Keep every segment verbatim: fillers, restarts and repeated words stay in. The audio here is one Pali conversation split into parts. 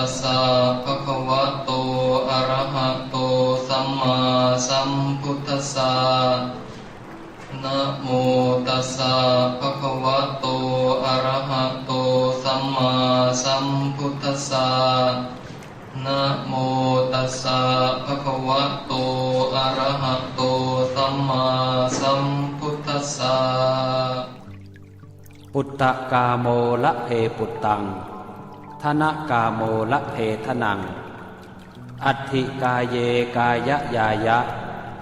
tassa bhagavato arahato sammāsambuddhassa. Namo tassa bhagavato arahato sammāsambuddhassa. Namo tassa bhagavato arahato sammāsambuddhassa. Puttakāmo labhe puttaṃ, dhanakāmo labhe dhanaṃ, atthi kāye kāyañāya,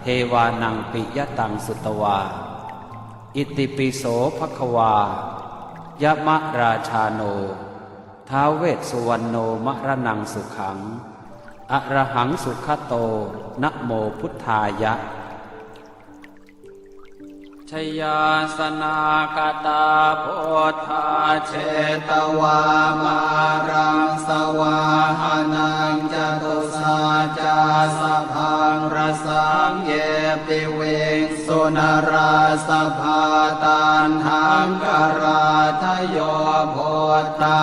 devānaṃ piyataṃ sutvā. Itipi so bhagavā, yamarājāno, ท้าว Vessuvaṇṇo, maraṇaṃ sukhaṃ, arahaṃ sugato, namo buddhāya. Jayāsanākatā buddhā, jetvā māraṃ savāhanaṃ, catusaccāsabhaṃ rasaṃ, ye piviṃsu narāsabhā. Taṇhaṅkarādayo buddhā,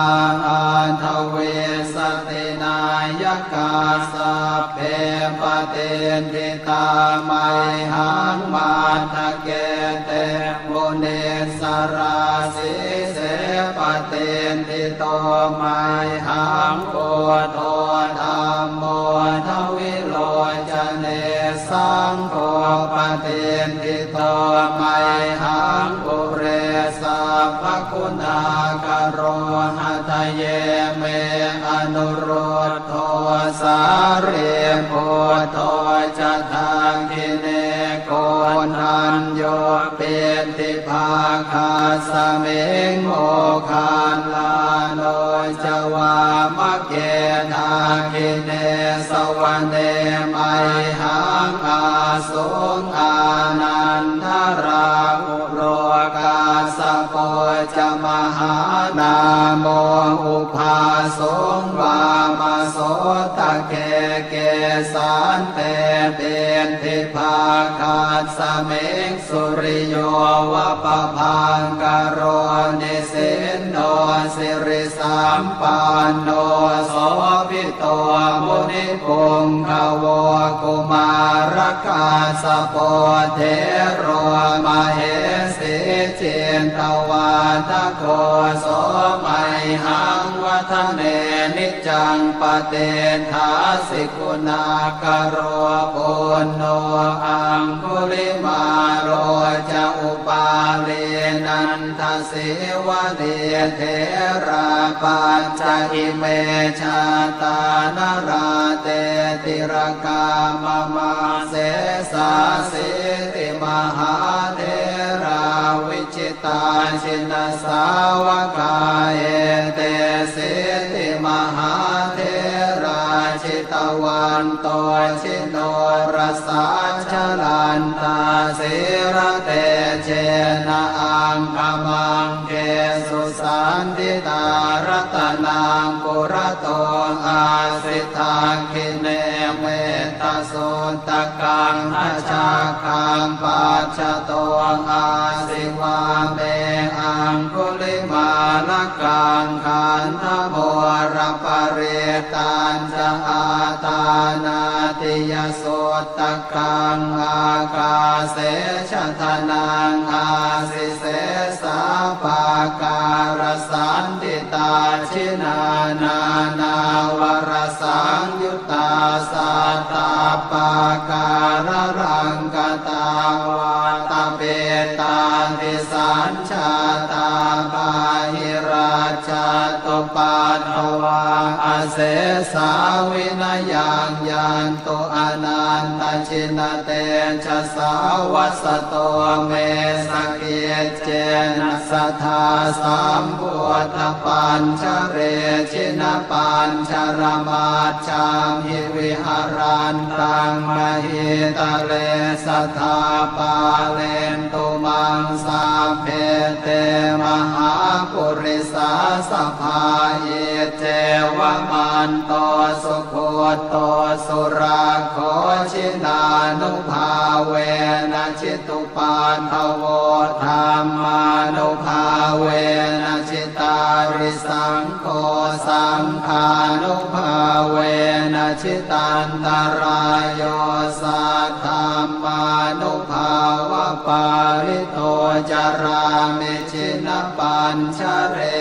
aṭṭhavīsati nāyakā, sabbe patiṭṭhi tā mayhaṃ, matthake te munissarā. Sīse patiṭṭhito mayhaṃ, buddho dhammo dvilocane, saṅgho patiṭṭhito mayhaṃ, ure sabbaguṇākaro. Hadaye me anurud dho, sārīputto ca dakkhiṇe, koṇḍañño piṭṭhibhāgasmiṃ, moggallāno ca vāmake. Dakkhiṇe savane mayhaṃ, āsuṃ ānandarāhu lo, kassapo ca mahānāmo, ubhāsuṃ vāmasotake. Kesante piṭṭhibhāgasmiṃ, suriyo va pabhaṅkaro, nisinno siri sampanno, sobhito munipuṅgavo. Kumārakassapo thero, mahesī cittavādako, so mayhaṃ vadane niccaṃ, patiṭṭhāsi guṇākaro. Puṇṇo aṅgulimālo ca, upālī nanda sīvalī, therā pañca ime jātā, nalāṭe tilakā mama. Sesāsīti mahātherā, vijitā jinasāvakā, etesīti mahātherā, jitavanto ji norasā, jalantā sīlatejena, aṅgamaṅgesu saṇṭhitā. Ratanaṃ purato āsi, dakkhiṇe mettasuttakaṃ, dhajaggaṃ pacchato āsi, vāme aṅgulimālakaṃ. Khandhamoraparittañ ca, āṭānāṭiyasuttakaṃ, ākāse chadanaṃ āsi, sesā pākārasaṇṭhitā. Jinā nānāvarasaṃyuttā, sattappākāralaṅkatā, vātapittādisañ jātā, bāhirajjhattupaddavā, asesā vinayaṃ yantu, anantajinatejasā. Vasato me sakiccena, sadā sambuddhapañjare, jinapañjaramaj jhamhi, viharantaṃ mahītale, sadā pālentu maṃ sabbe, te mahāpurisā sabhā. Iccevamanto sugutto surakkho, jinānubhāvena jitupaddavo, dhammānubhāvena jitārisaṅgho, saṅghānubhāvena jitantarāyo, saddhammānubhāvapālito carāmi jinapañjare.